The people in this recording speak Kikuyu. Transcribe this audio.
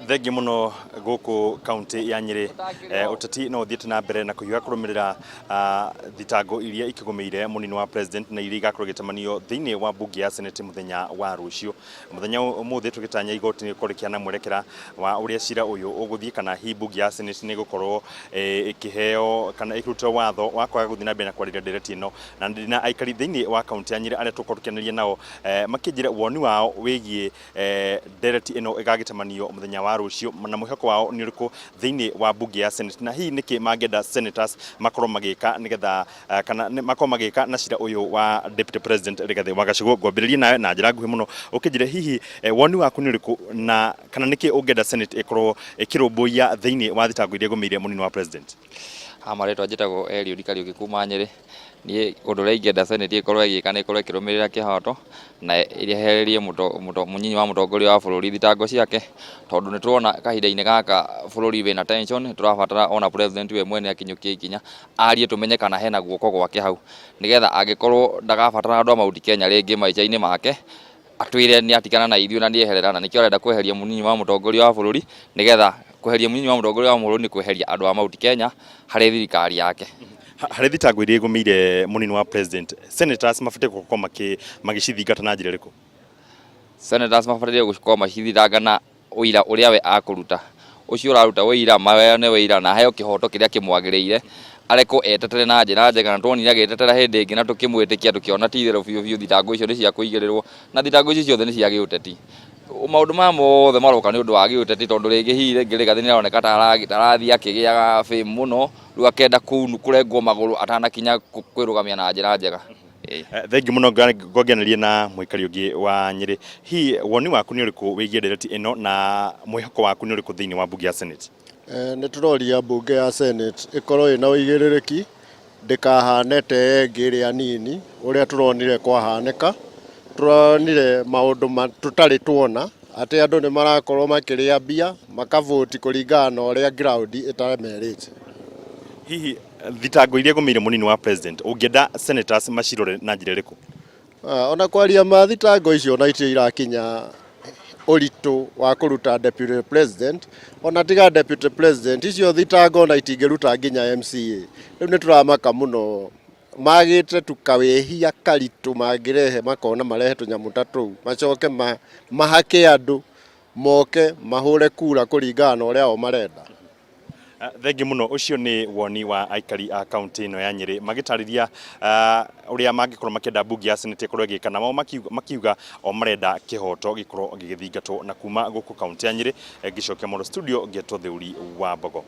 Thengiũ mũno. Gũkũ kaunti ya Nyĩrĩ, ũteti no ũthiĩte na mbere na kũhiũha kũrũmĩrĩra thitango iria ikĩgũmĩire mũnini wa president na iria igakorwo igĩtamanio thĩinĩ wa mbunge ya Senate mũthenya wa rũciũ. Mũthenya ũmũthĩ tũgĩtanya igoti nĩ gũkorwo rĩkĩheana mwerekera wa ũrĩa cira ũyũ ũgũthiĩ, kana hihi mbunge ya Senate nĩ ĩgũkorwo ĩkĩheo kana ĩkĩrutĩrwo watho wa kwaga gũthiĩ na mbere na kwarĩria ndereti ĩno. Na ndĩna aikari thĩinĩ wa kaunti ya Nyĩrĩ arĩa tũgũkorwo tũkĩaranĩria nao, makĩnjĩra woni wao wĩgiĩ ndereti ĩno ĩgagĩtamanio mũthenya wa rũciũ, na mwĩhoko wao nĩ ũrĩkũ thĩinĩ wa mbunge ya Senate, na hihi nĩkĩ mangĩenda senators makorwo magĩka nĩgetha kana makorwo magĩka na cira ũyũ wa Deputy President Rigathĩ wa Gachagua. Ngwambĩrĩrie nawe na njĩra nguhĩ mũno, ũkĩnjĩre hihi woni waku nĩ ũrĩkũ, na kana nĩkĩ ũngĩenda Senate ĩkorwo ĩkĩrũmbũiya thĩinĩ wa thitango iria igũmĩire mũnini wa president? Ha marĩtwa njĩtagwo Eliud Kariũki kuma Nyĩrĩ. Niĩ ũndũ ũrĩa ingĩenda Senate ĩkorwo ĩgĩka nĩ ĩkorwo ĩkĩrũmĩrĩra kĩhoto na ĩrehererie mũnyinyi wa mũtongoria wa bũrũri thitango ciake, tondũ nĩ tũrona kahinda-inĩ gaka bũrũri wĩna tension, nĩ tũrabatara ona president we mwene akinyũkie ikinya arie tũmenye kana hena guoko gwake hau, nĩgetha angĩkorwo ndagabatara andũ a Mount Kenya rĩngĩ maica-inĩ make, atwĩre nĩ atigana na ithuĩ na nĩ eherera, na nĩkĩo arenda kweheria mũnyinyi wa mũtongoria wa bũrũri, nĩgetha kweheria mũnyinyi wa mũtongoria wa bũrũri nĩ kweheria andũ a Mount Kenya harĩ thirikari yake. Harĩ thitango iria igũmĩire mũnini wa president, senators mabatiĩ gũkorwo magĩcithingata na njĩra ĩrĩkũ? Senators mabataire gũkorwo macithitanga na ũira ũrĩa we akũruta. Ũcio ũraruta ũira maheane ũira na aheo kĩhoto kĩrĩa kĩmwagĩrĩire, arekwo etetere na njĩra njega, na tuonire agĩtetera hĩndĩ ĩngĩ na tũkĩmwĩtĩkia, tũkĩona ti itherũ biũ biũ thitango icio nĩ cia kũigĩrĩrwo, na thitango icio ciothe nĩ cia gĩũteti. Maũndũ maya mothe maroka nĩ ũndũ wa gĩũteti, tondũ rĩngĩ hihi rĩngĩ Rigathĩ nĩ aroneka ta arathiĩ akĩgĩaga fame mũno, rĩu akenda kũrengwo magũrũ atanakinya kwĩrũgamia na njĩra njega. Thengiũ mũno. Ngongĩanĩria na mũikari ũngĩ wa Nyĩrĩ. Hihi woni waku nĩ ũrĩkũ wĩgiĩ ndereti ĩno, na mwĩhoko waku nĩ ũrĩkũ thĩinĩ wa mbunge ya Senate? Nĩ tũroria mbunge ya Senate ĩkorwo ĩna ũigĩrĩrĩki, ndĩkahane ta ĩyo ĩngĩ ĩrĩa nini ũrĩa tũronire kwahanĩka. Tũronire maũndũ tũtarĩ tuona atĩ andũ nĩ marakorwo makĩrĩa mbia makavoti kũringana na ũrĩa ground ĩtamerĩte. Hihi thitango iria igũmĩire mũnini wa president, ũngĩenda senators macirore na njĩra ĩrĩkũ? Ona kwaria ma, thitango icio ona itirĩ irakinya ũritũ wa kũruta deputy president. Ona tiga deputy president, icio thitango ona itingĩruta nginya MCA. Rĩu nĩ tũramaka mũno, magĩte tu kawĩhia karitũ mangĩrehe, makona marehe tũnyamũ ta tũu, macoke mahake andũ moke mahũre kura kũringana na ũrĩa o marenda. Thengiũ mũno. Ũcio nĩ woni wa aikari a kaunti ĩno ya Nyĩrĩ magĩtarĩria ũrĩa mangĩkorwo makĩenda mbunge ya Senate ĩkorwo ĩgĩka, na wao makiuga o marenda kĩhoto gĩkorwo gĩgĩthingatwo. Na kuma gũkũ kaunti ya Nyĩrĩ, ngĩcokia mũno studio, ngetwo Thĩũri wa Mbogo.